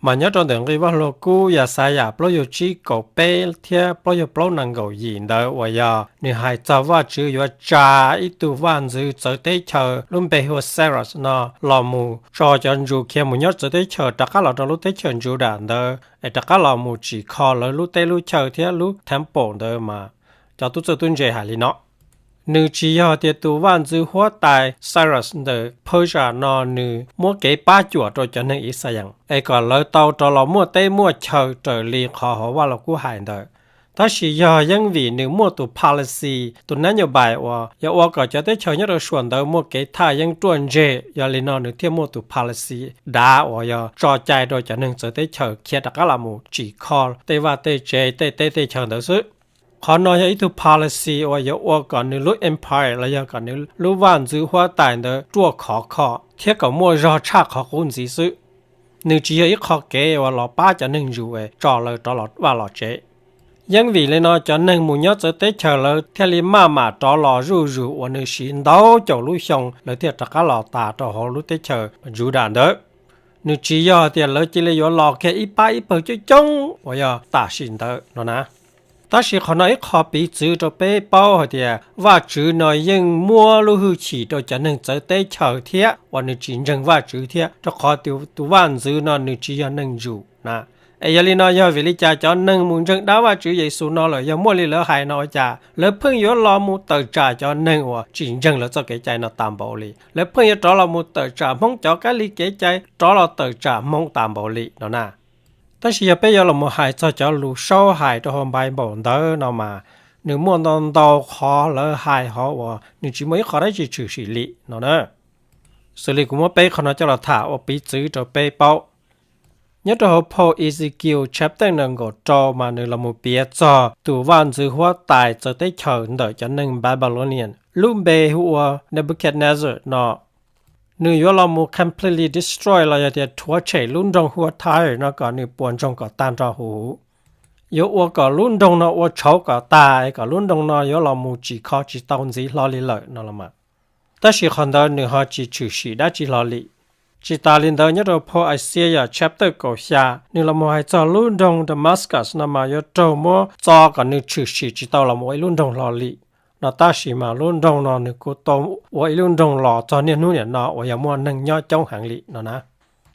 Mas nyob rau ntawm nqi vaj hlua kub Yaxayas plaub caug tsib kaum peb thiab plaub caug plaub nees nkaum yim ntawd uas yog nws hais txog Vajtswv yuav tsa ib tug vaj ntxwv txawv teb chaws lub npe hu ua Cyrus no los mus tso cov Jews khiav mus nyob txawv teb chaws rov qab los rau lub teb chaws Judas ntawd es rov qab los mus tsim kho lawv lub teb lub chaw thiab lub temple ntawd mas cov tub txawj tub ntse hais li no. Nws tsis yog tias tus vaj ntxwv huab tais Cyrus ntawm Persia no nws muab kev pab cuam rau cov neeg Yixalayees es kom lawv tau rov los muaj teb muaj chaw raws li qhov hauv vaj los kub hais ntawd. Tab sis yog yeeb vim nws muaj tus policy, tus nab nyuj npais uas yog ua kom cov teb chaws nyob rau suam ntawd muaj kev thaj yeeb ruaj ntseg, yog li no nws thiaj muaj tus policy dav uas yog tso cai rau cov neeg txawv teb chaws khiav rov qab los mus tsim kho tej vaj tej tsev tej teb tej chaw ntawd xwb. Qhov no yog ib tug policy uas yuav ua kom nws lub empire los yog kom nws lub vaj ntxwv huab tais ntawd ruaj khov kho thiab kom muaj zog tshaj qhov qub ntxiv xwb. Nws tsis yog ib qho kev uas los pab cov neeg Jews es tso lawv rov los vaj los tsev. Yeeb vim li no cov neeg mus nyob txawv teb chaws lawv thiaj li maj mam rov los zuj zus uas nws siv ntau caum lub xyoo lawv thiaj rov qab los tas rau hauv lub teb chaws Judas ntawd. Nws tsis yog tias lawv cia li yuav los kiag ib pab ib pawg coob coob uas yog tam sim ntawd no na. Tab sis qhov no ib qho piv txwv rau peb paub hais tias Vajtswv no yeej muab lub hwj chim rau cov neeg txawv teb chaws thiab uas nws tsis ntseeg Vajtswv thiab, rau qhov tus vaj ntxwv no nws tsis yog neeg ntsuj na. Es yog li no yog vim li cas cov neeg mus ntseeg dab Vajtswv Yexus no lawm yog muaj li lawv hais no ua cas lawv pheej yuav los mus tawm tsam cov neeg uas tsis ntseeg lawv txoj kev cai no tas npaum li? Lawv pheej yuav rov los mus tawm tsam Hmoob cov kab li kev cai, rov los tawm tsam Hmoob tas npaum li no na. Tab sis yog peb yuav los mus hais txog cov lus saub hais rau hauv Npaiv Npaum ntawd no mas, nws muaj ntau ntau qhov lawv hais hov uas nws tsis muaj ib qho dab tsi tshwm sim li no na. Xws li kuv muab peb qhov no coj los tham ua piv txwv rau peb paub. Nyob rau hauv phau Ezekiel chapter nees nkaum rau mas nws los mus piav txog tus vaj ntxwv huab tais txawv teb chaws ntawm cov neeg Babylonian lub npe hu ua Nebuchadnezzar no. Nws yuav los mus completely destroy los yog tias rhuav tshem lub nroog hu ua Tyre no kom nws puas ntsoog kom tag nrho huv huv. Yuav ua kom lub nroog no ua tshauv kom tag es kom lub nroog no yuav los mus tsis kho tsis tau ntxiv hlo li lawm no los mas. Tab sis qhov ntawd nws ho tsis tshwm sim dab tsi hlo li. Tsis tas li ntawd nyob rau phau Isaiah chapter kaum xya nws los mus hais txog lub nroog Damascus no mas yuav raug muab txo kom nws tshwm sim tsis tau los mus ua ib lub nroog hlo li no. Tab sis mas lub nroog no nws kuj tau ua ib lub nroog los txog niaj hnub niam no uas yog muaj neeg nyob coob heev li no na.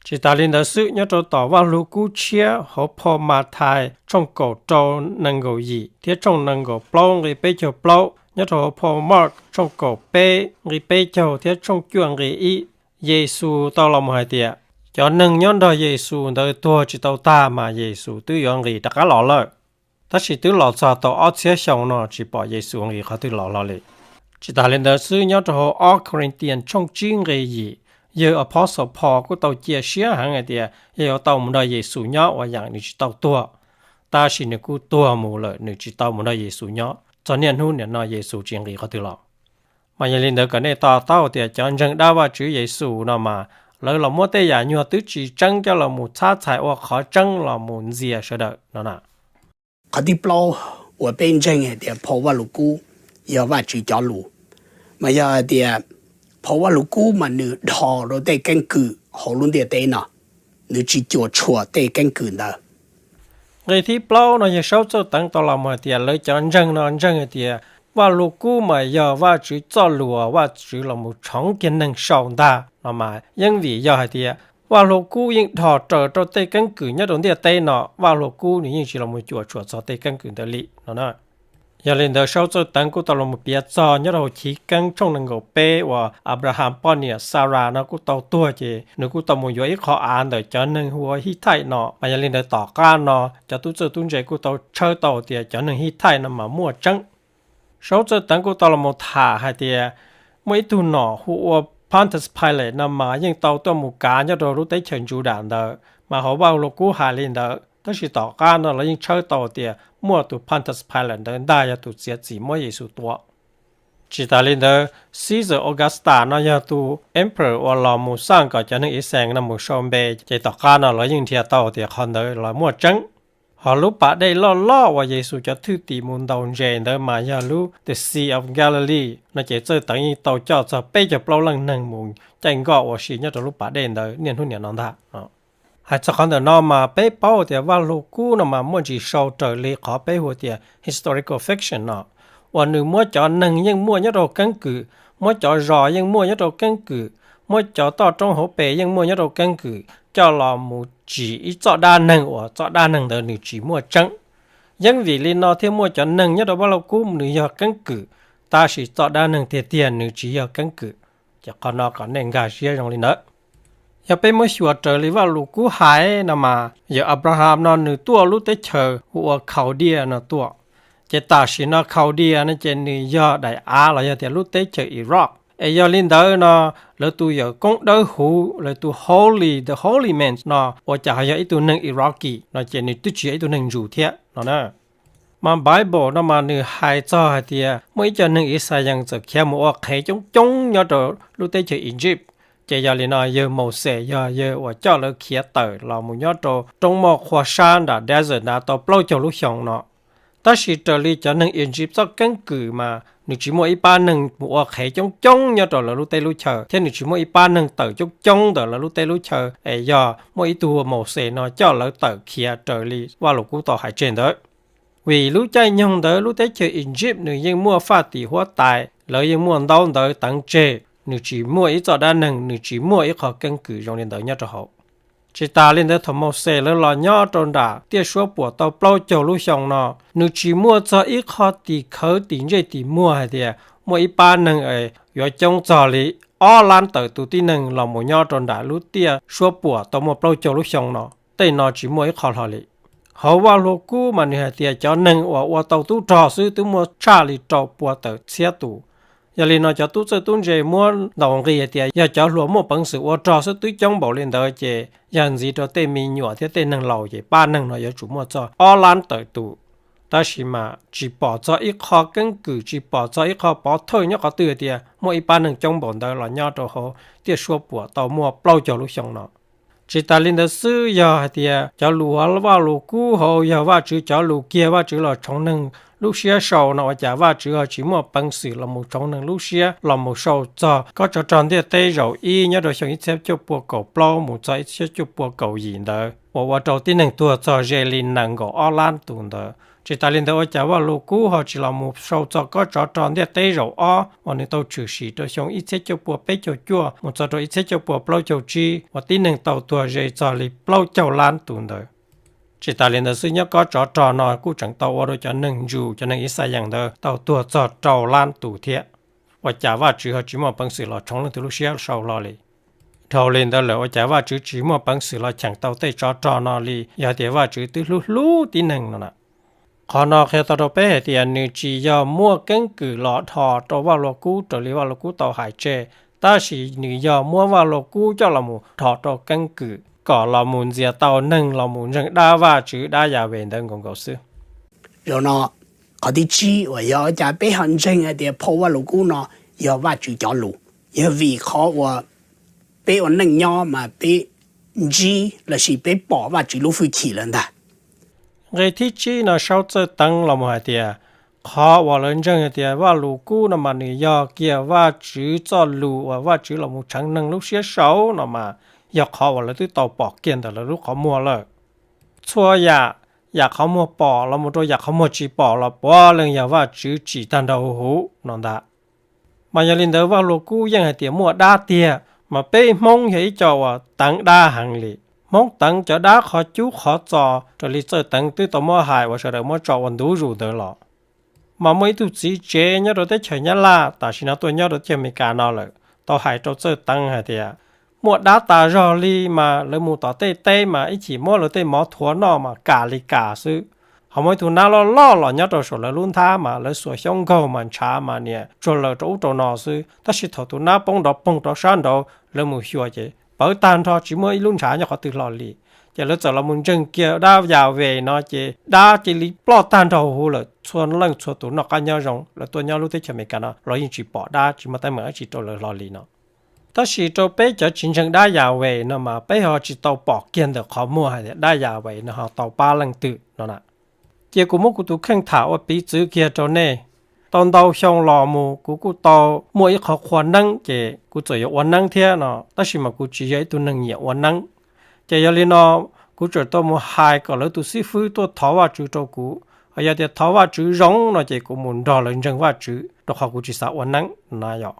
Tsis tas li ntawd xwb, nyob rau tom Vaj Lug Kub tshiab hauv phau Mathais tshooj kaum rau nees nkaum yim thiab tshooj nees nkaum plaub nqi peb caug plaub, nyob rau hauv phau Mark tshooj kaum peb nqi peb caug thiab tshooj cuaj nqi ib, Yexus tau los mus hais tias cov neeg nyob nrog Yexus ntawd tuag tsis tau tag mas Yexus twb yuav nqis rov qab los lawm. Tab sis twb los txog tau ob txhiab xyoo no tsis pom Yexus nqis qhov twg los hlo li. Tsis tas li ntawd xwb, nyob rau hauv ob Corinthians tshooj tsib nqi yim, yawg apostle Paul kuj tau cia siab heev hais tias yog yuav tau mus nrog Yexus nyob uas yam nws tsis tau tuag. Tab sis nws kuj tuag mus lawm, nws tsis tau mus nrog Yexus nyob txog niaj hnub niam no Yexus tsis nqis qhov twg los. Mas yog li ntawd kom nej to taub tias cov ntseeg dab Vajtswv Yexus no mas lawv los muab tej yam nyuag twb tsis tseeb coj los mus txhab txhais ua qhov tseeb los mus ntxias sawv daws no na. Qhov thib plaub uas peb ntseeg hais tias phau Vaj Lug Kub yog Vajtswv cov lus, mas yog hais tias phau Vaj Lug Kub mas nws dhos rau tej keeb kwm hauv lub ntiaj teb no, nws tsis cuam tshuam tej keeb kwm ntawd. Nqi thib plaub no yawg Saub Txawj Teev tau los mus hais tias lawv cov ntseeg no ntseeg hais tias Vaj Lug Kub mas yog Vajtswv txoj lus uas Vajtswv los mus tshoov kiag neeg sau ntag no mas yeej vim yog hais tias Vaj Lug Kub yeej dhos raws rau tej keeb kwm nyob rau ntiaj teb no, Vaj Lug Kub nws yeej tsis los mus cuam tshuam txog tej keeb kwm ntawd li no na. Yog li ntawd Saub Txawj Teev kuj tau los mus piav txog nyob rau hauv Chiv Keeb tshooj nees nkaum peb uas Abraham poj niam Sarah no kuj tau tuag ces nws kuj tau mus yuav ib qho av ntawm cov neeg hu ua Hithaij no. Mas yog li ntawd tom qab no cov tub txawj tub ntse kuj tau tshawb tau tias cov neeg Hithaij no mas muaj tseeb. Saub Txawj Teev kuj tau los mus tham hais tias muaj ib tug nom hu ua Pontius Pilate no mas yeej tau tuaj mus kav nyob rau lub teb chaws Judas ntawd, mas hauv Vaj Lug Kub hais li ntawd, tab sis tom qab no lawv yeej tshawb tau tias muaj tus Pontius Pilate ntawd ntag yog tus txiav txim muab Yexus tua. Tsis tas li ntawd, Caesar Augusta no yog tus emperor uas los mus xaj kom cov neeg Israel no mus sau npe, ces tom qab no lawv yeej nrhiav tau tias qhov ntawd los muaj tseeb. Ho lub pas dej loj loj uas Yexus cov thwj tim mus ntaus ntses ntawd mas yog lub The Sea of Galilee no ces Txawj Teev yeej tau coj txog peb caug plaub leej neeg mus caij nkoj ua si nyob rau lub pas dej ntawd niaj hnub niam no ntag. Hais txog qhov ntawm no mas peb paub tias Vaj Lug Kub no mas muaj ntsis sau raws li qhov peb hu tias historical fiction no, uas nws muab cov neeg yeej muaj nyob rau keeb kwm, muab cov zos yeej muaj nyob rau keeb kwm, muab cov toj roob hauv pes yeej muaj nyob rau keeb kwm coj los mus tsim ib txoj dab neeg uas txoj dab neeg ntawd nws tsis muaj tseeb. Yeej vim li no thiaj muaj cov neeg nyob rau Vaj Lug Kub nws yog keeb kwm, tab sis txoj dab neeg tiag tiag nws tsis yog keeb kwm. Ces qhov no kom nej nkag siab zoo li ntawd. Yog peb muab xyuas raws li Vaj Lug Kub hais no mas yawg Abraham no nws tuaj lub teb chaws hu ua Khaudia no tuaj. Ces tam sim no Khaudia no ces nws yog daim av los yog tias lub teb chaws Iraq. Es yog li ntawd no, lawv tus yawm koob dawb huv, lawv tus holy, the holy man no ua cas ho yog ib tug neeg Iraqi no ces nws twb tsis yog ib tug neeg ntsuj thiab no na. Mas Bible no mas nws hais txog hais tias muaj ib co neeg Ixayees txawm khiav mus ua qhev coob coob nyob rau lub teb chaws Egypt. Ces yog li no yawg Mauxes yog yawg uas coj lawv khiav tawm los mus nyob rau roob moj qhua sab nram desert nrad tau plaub caug lub xyoo no. Tab sis raws li cov neeg Egypt txoj keeb kwm mas nws tsis muaj ib pab neeg mus ua qhev coob coob nyob rau lawv lub teb lub chaw thiab nws tsis muaj ib pab neeg tawm coob coob ntawm lawv lub teb lub chaw es yog muaj ib tug Mauxes no coj lawv tawm khiav raws li Vaj Lug Kub tau hais tseg ntawd. Vim lub caij nyoog ntawd lub teb chaws Egypt nws yeej muaj faj tim huab tais, lawv yeej muaj ntaub ntawv teev tseg, nws tsis muaj ib txoj dab neeg, nws tsis muaj ib qho keeb kwm zoo li ntawd nyob rau hauv. Tsis tas li ntawd thaum Mauxes lawv los nyob rau nram tiaj suab puam tau plaub caug lub xyoo no, nws tsis muaj txog ib qho tim khawv tim ntsej tim muag hais tias muaj ib pab neeg yuav coob txog li ob lab tawm tus tib neeg los mus nyob rau nram lub tiaj suab puam tau muaj plaub caug lub xyoo no. Tej no tsis muaj ib qho hlo li. Hauv Vaj Lug Kub mas nws hais tias cov neeg uas ua tau tub rog xwb twb muaj tshaj li rau pua tawm txhiab tus. Yog li no cov tub txawj tub ntse muab ntaus nqi hais tias yog cov hluas muaj peev xwm ua rog xwb twb coob npaum li ntawd ces yog ntxiv rau tej me nyuam thiab tej neeg laus ces pab neeg no yuav tsum muaj txog ob lab tawm tus. Tab sis mas tsis pom txog ib qho keeb kwm, tsis pom txog ib qho pov thawj nyob qhov twg hais tias muaj ib pab neeg coob npaum ntawd los nyob rau hauv tiaj suab puam tau muaj plaub caug lub xyoo no. Tsis tas li ntawd xwb, yog hais tias cov lus Vaj Lug Kub hauv yog Vajtswv cov lus kiag, Vajtswv los tshoov neeg lub siab sau no ua cas Vajtswv ho tsis muaj peev xwm los mus tshoov neeg lub siab los mus sau txog kob tsov rog ntiaj teb zaum ib nyob rau xyoo ib txhiab cuaj pua kaum plaub mus txog ib txhiab cuaj pua kaum yim ntawd uas ua rau tib neeg tuag txog ze li nees nkaum ob lab tus ntawd? Tsis tas li ntawd ua cas Vaj Lug Kub ho tsis los mus sau txog kob tsov rog ntiaj teb zaum ob uas nws tau tshwm sim rau xyoo ib txhiab cuaj pua peb caug cuaj mus txog rau ib txhiab cuaj pua plaub caug tsib uas tib neeg tau tuag ze txog li plaub caug lab tus ntawd? Tsis tas li ntawd xwb, nyob kob tsov rog no kuj tseem tau ua rau cov neeg Jews, cov neeg Yixalayees ntawd tau tuag txog rau lab tus thiab. Ua cas Vajtswv ho tsis muaj peev xwm los tshoov leej twg lub siab sau hlo li? Dhau li ntawd lawm ua cas Vajtswv tsis muaj peev xwm los cheem tau tej tsov rog no li yog tias Vajtswv twb hlub hlub tib neeg no na? Qhov no qhia tau rau peb hais tias nws tsis yog muaj keeb kwm los dhos rau Vaj Lug Kub raws li Vaj Lug Kub tau hais tseg, tab sis nws yog muab Vaj Lug Kub coj los mus dhos rau keeb kwm kom los mus ntxias tau neeg los mus ntseeg dab Vajtswv, dab Yas Ves ntawd nkaus nkaus xwb. Zaum no, qhov thib tsib uas yog ua cas peb ho ntseeg hais tias phau Vaj Lug Kub no yog Vajtswv cov lus, yog vim qhov uas peb ua neej nyob mas peb ntsib lossis peb pom Vajtswv lub hwj chim lawm ntag. Nqe thib tsib no sau txawj teev los mus hais tias qhov uas lawv ntseeg hais tias Vaj Lug Kub no mas nws yog kiag Vajtswv txoj lus uas Vajtswv los mus tsheev neeg lub siab sau no mas yog qhov uas lawv twb tau pom kiag ntawm lawv lub qhov muag lawm. Txhua yam, yam qhov muag pom los mus rau yam qhov muag tsis pom los puav leej yog Vajtswv tsim tag nrho huv huv no ntag. Mas yog li ntawd Vaj Lug Kub yeej hais tias muaj dab tiag, mas peb Hmoob yog ib co uas teev dab heev li. Hmoob teev cov dab qhov cub qhov txos raws li txawj teev twb tau muab hais uas sawv daws muab tso ua ntu zus ntawd los. Mas muaj ib tug txiv tsev nyob rau teb chaws Nyab Laj, tam sim no tuaj nyob rau teb chaws Amelikas no lawm, tau hais rau txawj teev hais tias muaj dab tas zog li mas lawv mus tom tej teb mas ib chim muab lawv tej mov thuav noj mas kam li kam xwb. Ho muaj ib tug nab loj loj los nyob rau saum lawv lub nthab mas lawv xuas xyoob nkaug mas ntshav mas niam tsuag lawm rau ub rau no xwb, tab sis thaum tus nab poob nrov poog rau sab nraud lawv mus xyuas ces pawv tag nrho tsis muaj ib lub ntshav nyob qhov twg hlo li. Ces lawv txawm los mus ntseeg kiag dab Yas Ves no ces dab cia li ploj tag nrho huv lawm, txhua leej txhua tus noj qab nyob zoo, lawv tuaj nyob lub teb chaws Amelikas no los yeej tsis pom dab, tsis muaj teeb meem dab tsi rau lawv hlo li no. Tab sis rau peb cov tsis ntseeg dab Yas Ves no mas peb ho tsis tau pom kiag ntawm qhov muag hais tias dab Yas Ves no ho tau pab leej twg no na. Cia kuv muab kuv tus kheej tham ua piv txwv kiag rau nej. Tau ntau xyoo los mus kuv kuj tau muaj ib qho qhua neeb ces kuv txawm yuav ua neeb thiab no, tab sis mas kuv tsis yog ib tug neeg nyiam ua neeb. Ces yog li no, kuv txawm tau mus hais kom lawv tus xib fwb tuaj thov Vajtswv rau kuv. Yog tias thov Vajtswv zoo no ces kuv mus nrog lawv ntseeg Vajtswv, rau qhov kuv tsis xav ua neeb na yom.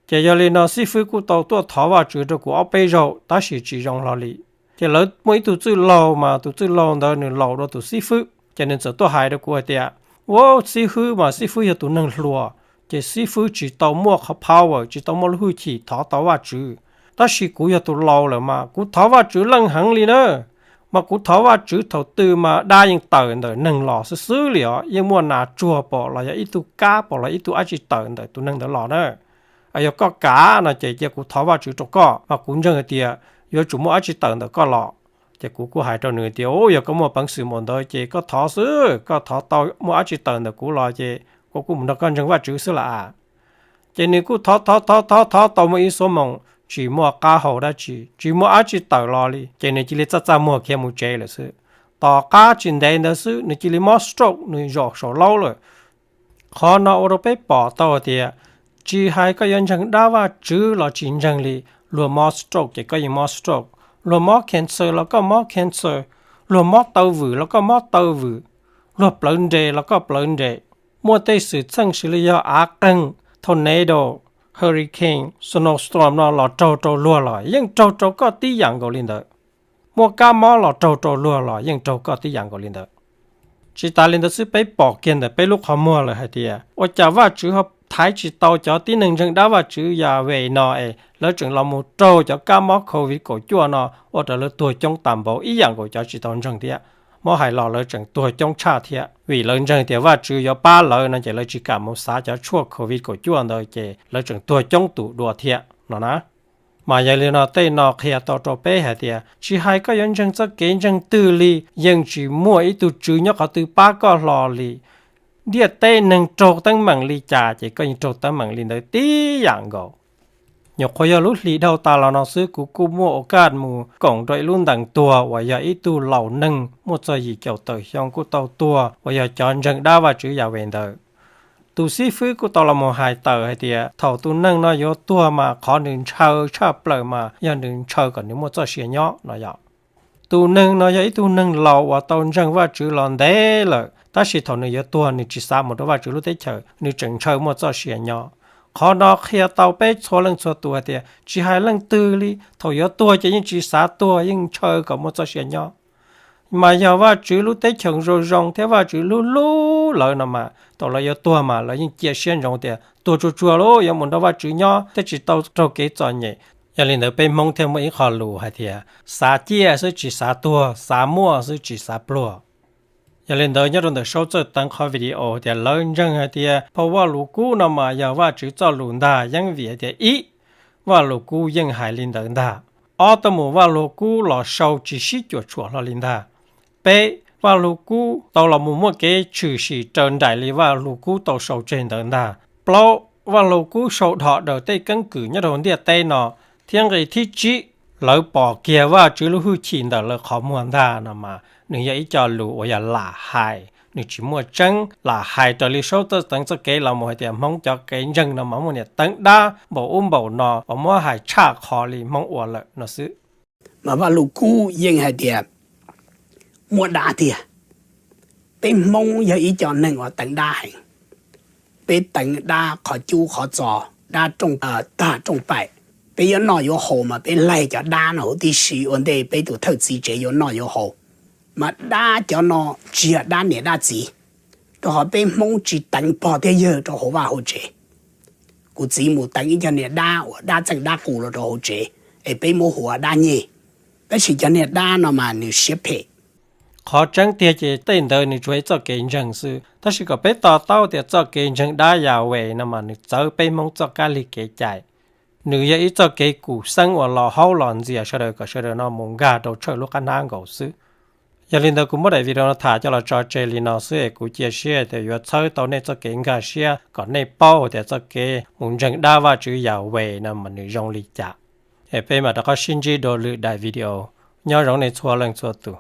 Ces yog li no xib fwb kuj tau tuaj thov Vajtswv rau kuv ob peb zaug tab sis tsis zoo hlo li. Ces lawv muaj ib tug txwj laug mas tus txwj laug ntawd nws laus dua tus xib fwb, ces nws txawm tuaj hais rau kuv hais tias, ua xib fwb mas xib fwb yog tus neeg hluas, ces xib fwb tsis tau muaj qhov power, tsis tau muaj lub hwj chim thov tau Vajtswv. Tab sis kuv yog tus laus lawm mas kuv thov Vajtswv leej heev li na. Mas kuv thov Vajtswv thaum twg mas dab yeej tawm ntawm neeg los xwb xwb li os, yeej muaj nas tsuag pom los yog ib tug kab pom los ib tug dab tsi tawm ntawm tus neeg ntawd los na. Yog koj kam no ces cia kuv thov Vajtswv rau koj, mas kuv ntseeg hais tias yuav tsum muaj dab tsi tawm ntawm koj los. Ces kuv kuj hais rau nws tias, u, yog koj muaj peev xwm npaum ntawd ces koj thov xwb, koj thov tau muaj dab tsi tawm ntawm kuv los ces kuv kuj mus nrog koj ntseeg Vajtswv xwb las. Ces nws kuj thov thov thov thov thov tau muaj ib xuab moos tsis muaj qab hau dab tsi, tsis muaj dab tsi tawm los li, ces nws cia li txaj txaj muag khiav mus tsev lawm xwb. Tom qab tsis ntev ntawd xwb nws cia li mob stroke, nws zaum saum laub lawm. Qhov no ua rau peb pom tau hais tias tsis hais koj yuav ntseeg dab Vajtswv los tsis ntseeg li, luag mob stroke ces koj yeej mob stroke, luag mob cancer los koj mob cancer, luag mob taw vwm los koj mob taw vwm. luag plawv nres los koj plawv nres. Muaj tej xwm txheej xws li yog av qeeg, tornado, hurricane, snowstorm no los raug rau luag los yeej raug rau koj tib yam nkaus li ntawd. Muaj kab mob los raug rau luag los yeej raug koj tib yam nkaus li ntawd. Tsis tas li ntawd xwb, peb pom kiag ntawm peb lub qhov muag lawm hais tias ua cas Vajtswv ho thaiv tsis tau cov tib neeg ntseeg dab Vajtswv Yahweh no es lawv tseem los mus raug cov kab mob covid kaum cuaj no ua rau lawv tuag coob tas npaum ib yam nkaus cov tsis tau ntseeg thiab. Muab hais los lawv tseem tuag coob tshaj thiab, vim lawv ntseeg tias Vajtswv yuav pab lawv no ces lawv tsis kam mus xav cov tshuaj covid kaum cuaj ntawd ces lawv tseem tuag coob tus dua thiab no na. Mas yog li no tej no qhia tau rau peb hais tias tsis hais koj yuav ntseeg txoj kev ntseeg twg li yeej tsis muaj ib tug tswv nyob qhov twg pab koj hlo li. Ntiaj teb neeg raug teeb meem li cas ces koj yeej raug teeb meem li ntawd tib yam nkaus. Nyuam qhuav yog lub hlis dhau tas los no xwb kuv kuj muaj ua kaj mus koom rau ib lub ntees tuag uas yog ib tug laus neeg muaj txog yim caum tawm xyoo kuj tau tuag uas yog cov ntseeg dab Vajtswv Yahweh ntawd. Tus xib fwb kuj tau los mus hais tawm hais tias thaum tus neeg no yuav tuag mas qhov nws ntshaw tshaj plaws mas yog nws ntshaw kom nws muaj txoj sia nyob no yog. Tus neeg no yog ib tug neeg laus uas tau ntseeg Vajtswv los ntev lawm, tab sis thaum nws yuav tuag nws tsis xav mus rau Vajtswv lub teb chaws, nws tseem ntshaw muaj txoj sia nyob. Qhov no qhia tau peb txhua leej txhua tus hais tias tsis hais leej twg li, thaum yuav tuag ces yeej tsis xav tuag, yeej ntshaw kom muaj txoj sia nyob. Mas yog Vajtswv lub teb chaws zoo zoo thiab Vajtswv hlub hlub lawv no mas thaum lawv yuav tuag mas lawv yeej cia siab ntsoov tias tuag tsuag tsuag lauj, yuav mus nrog Vajtswv nyob thiab tsis tau raug kev txom nyem. Yog li ntawd peb Hmoob thiaj muaj ib qho lus hais tias xav ciaj xwb tsis xav tuag, xav muaj xwb tsis xav pluag. Yog li ntawd nyob rau ntawm Saub Txawj Teev qhov video tias lawv ntseeg hais tias phau Vajluskub no mas yog Vajtswv txoj lus ntag, yeej vim hais tias ib, Vajluskub yeej hais li ntawd ntag. Ob, tuaj mus Vajluskub los sau tsis sib cuam tshuam hlo li ntag. Peb, Vajluskub tau los mus muaj kev tshwm sim raws nraim li Vajluskub tau sau tseg ntawd ntag. Plaub, Vajluskub sau dhos daws tej keeb kwm nyob rau ntiaj teb no. Thiab nqe thib tsib, lawv pom kiag Vajtswv lub hwj chim ntawm lawv qhov muag ntag no mas nws yog ib co lus uas yog lam hais, nws tsis muaj tseeb, lam hais raws li Saub Txawj Teev txoj kev los mus hais tias Hmoob cov kev ntseeg no mas muaj niam teev dab npaum ub npaum no uas muab hais tshaj qhov li Hmoob ua lawm no xwb. Mas Vajluskub yeej hais tias muaj dab tiag. Peb Hmoob yog ib co neeg uas teev dab heev. Peb teev dab qhov cub qhov txos, dab rooj tag rooj paim. Peb yuav noj yuav haus mas peb laig cov dab no huv tib si ua ntej peb tus thawj txiv tsev yuav noj yuav haus. Mas dab cov no tsis yog dab niam dab txiv, rau qhov peb Hmoob tsis teev pog thiab yawg rau hauv vaj hauv tsev. Kuv txiv mus teev ib co niag dab uas dab txeej dab qus los rau hauv tsev, es peb muab hu ua dab nyeg. Tab sis cov niag dab no mas nws siab phem. Qhov tseeb tiag ces tej ntawd nws tsuas ib txoj kev ntseeg xwb, tab sis kom peb to taub tias txoj kev ntseeg dab Yahweh no mas nws txawv peb Hmoob txoj kab lig kev cai. Nws yog ib txoj kev kum xeeb uas los haub los ntxias sawv daws kom sawv daws no mus nkag rau tshawj lub qab hnab nkaus xwb. Yog li ntawd kuv muab daim video no tham coj los tso tseg li no xwb es kuv cia siab tias yuav txhawb tau nej txoj kev nkag siab kom nej paub tias txoj kev mus ntseeg dab Vajtswv Yahweh no mas nws zoo li cas. Es peb mam rov qab sib ntsib dua lwm daim video. Nyob zoo nej txhua leej txhua tus.